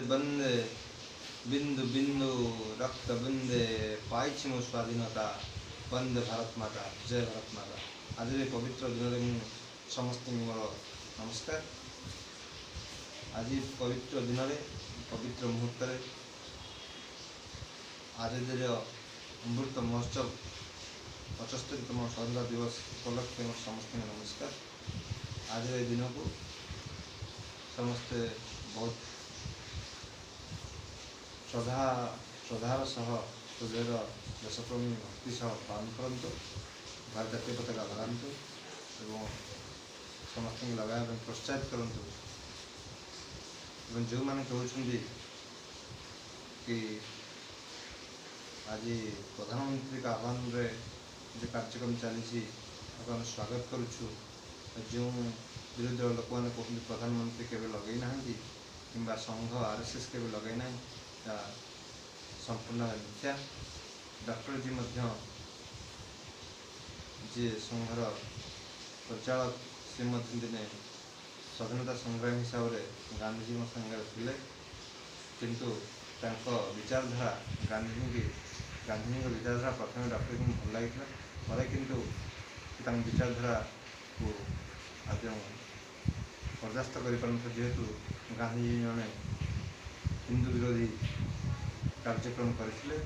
ବନ୍ଦେ ବିନ୍ଦୁ ବିନ୍ଦୁ ରକ୍ତ ବୁନ୍ଦେ ପାଇଛି ମୁଁ ସ୍ୱାଧୀନତା। ବନ୍ଦେ ଭାରତ ମାତା, ଜୟ ଭାରତ ମାତା। ଆଜିର ଏ ପବିତ୍ର ଦିନରେ ମୁଁ ସମସ୍ତଙ୍କୁ ମୋର ନମସ୍କାର। ଆଜି ପବିତ୍ର ଦିନରେ, ପବିତ୍ର ମୁହୂର୍ତ୍ତରେ, ଆଜାଦିର ଅମୃତ ମହୋତ୍ସବ 75ତମ ସ୍ୱାଧୀନତା ଦିବସ ଉପଲକ୍ଷେ ମୋର ସମସ୍ତଙ୍କୁ ନମସ୍କାର। ଆଜିର ଏ ଦିନକୁ ସମସ୍ତେ ବହୁତ ଶ୍ରଦ୍ଧାର ସହ, ହୃଦୟର ଦେଶପ୍ରେମୀ ଭକ୍ତି ସହ ପାଳନ କରନ୍ତୁ। ଭାରତ ଜାତୀୟ ପତାକା ଲଗାନ୍ତୁ ଏବଂ ସମସ୍ତଙ୍କୁ ଲଗାଇବା ପାଇଁ ପ୍ରୋତ୍ସାହିତ କରନ୍ତୁ। ଏବଂ ଯେଉଁମାନେ କହୁଛନ୍ତି କି ଆଜି ପ୍ରଧାନମନ୍ତ୍ରୀଙ୍କ ଆହ୍ୱାନରେ ଯେଉଁ କାର୍ଯ୍ୟକ୍ରମ ଚାଲିଛି ତାକୁ ଆମେ ସ୍ୱାଗତ କରୁଛୁ, ଯେଉଁ ବିରୋଧୀ ଦଳ ଲୋକମାନେ କହୁଛନ୍ତି ପ୍ରଧାନମନ୍ତ୍ରୀ କେବେ ଲଗେଇ ନାହାନ୍ତି କିମ୍ବା ସଂଘ RSS କେବେ ଲଗେଇ ନାହିଁ, ତା ସମ୍ପୂର୍ଣ୍ଣ ମିଥ୍ୟା। ଡକ୍ଟରଜୀ ମଧ୍ୟ, ଯିଏ ସଂଘର ପରିଚାଳକ, ସେ ମଧ୍ୟ ଦିନେ ସ୍ୱାଧୀନତା ସଂଗ୍ରାମୀ ହିସାବରେ ଗାନ୍ଧିଜୀଙ୍କ ସାଙ୍ଗରେ ଥିଲେ। କିନ୍ତୁ ତାଙ୍କ ବିଚାରଧାରା, ଗାନ୍ଧିଜୀଙ୍କ ବିଚାରଧାରା ପ୍ରଥମେ ଡକ୍ଟରଜୀଙ୍କୁ ଭଲ ଲାଗିଥିଲା, ପରେ କିନ୍ତୁ ତାଙ୍କ ବିଚାରଧାରାକୁ ଆଦୌ ବରଦାସ୍ତ କରିପାରୁନଥିଲେ, ଯେହେତୁ ଗାନ୍ଧିଜୀ ଜଣେ ହିନ୍ଦୁ ବିରୋଧୀ କାର୍ଯ୍ୟକ୍ରମ କରିଥିଲେ।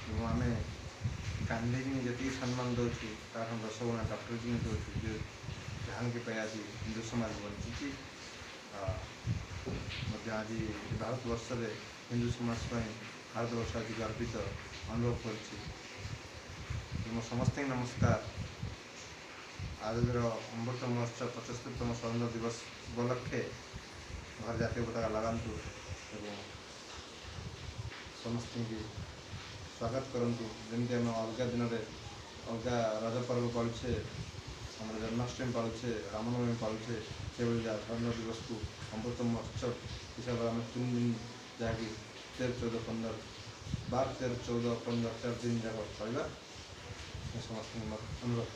ଏବଂ ଆମେ ଗାନ୍ଧିଜୀଙ୍କୁ ଯେତିକି ସମ୍ମାନ ଦେଉଛୁ, ତାର 10 ଗୁଣା ଡକ୍ଟରଜୀଙ୍କୁ ଦେଉଛୁ, ଯେ ଯାହାଙ୍କ ପାଇଁ ଆଜି ହିନ୍ଦୁ ସମାଜ ବଞ୍ଚିଛି। ମଧ୍ୟ ଆଜି ଭାରତବର୍ଷରେ ହିନ୍ଦୁ ସମାଜ ପାଇଁ ଭାରତବର୍ଷ ଆଜି ଗର୍ବିତ ଅନୁଭବ କରୁଛି। ମୋ ସମସ୍ତଙ୍କୁ ନମସ୍କାର। ଆଜାଦିର ଅମୃତ ମହୋତ୍ସବ 75ତମ ସ୍ୱାଧୀନତା ଦିବସ ଉପଲକ୍ଷେ ଘରେ ଜାତୀୟ ପତାକା ଲଗାନ୍ତୁ ଏବଂ ସମସ୍ତଙ୍କୁ ସ୍ୱାଗତ କରନ୍ତୁ। ଯେମିତି ଆମେ ଅଲଗା ଦିନରେ ଅଲଗା ରଜ ପର୍ବ ପାଳୁଛେ, ଆମର ଜନ୍ମାଷ୍ଟମୀ ପାଳୁଛେ, ରାମନବମୀ ପାଳୁଛେ, ସେଭଳି ସ୍ୱାଧୀନତା ଦିବସକୁ ଅମୃତ ମହୋତ୍ସବ ହିସାବରେ ଆମେ 3 ଦିନ, ଯାହାକି 13, 14, 15, 12, 13, 14, 15, 4 ଦିନ ଯାକ ପାଳିବା। ସମସ୍ତଙ୍କୁ ମୋର ଅନୁରୋଧ।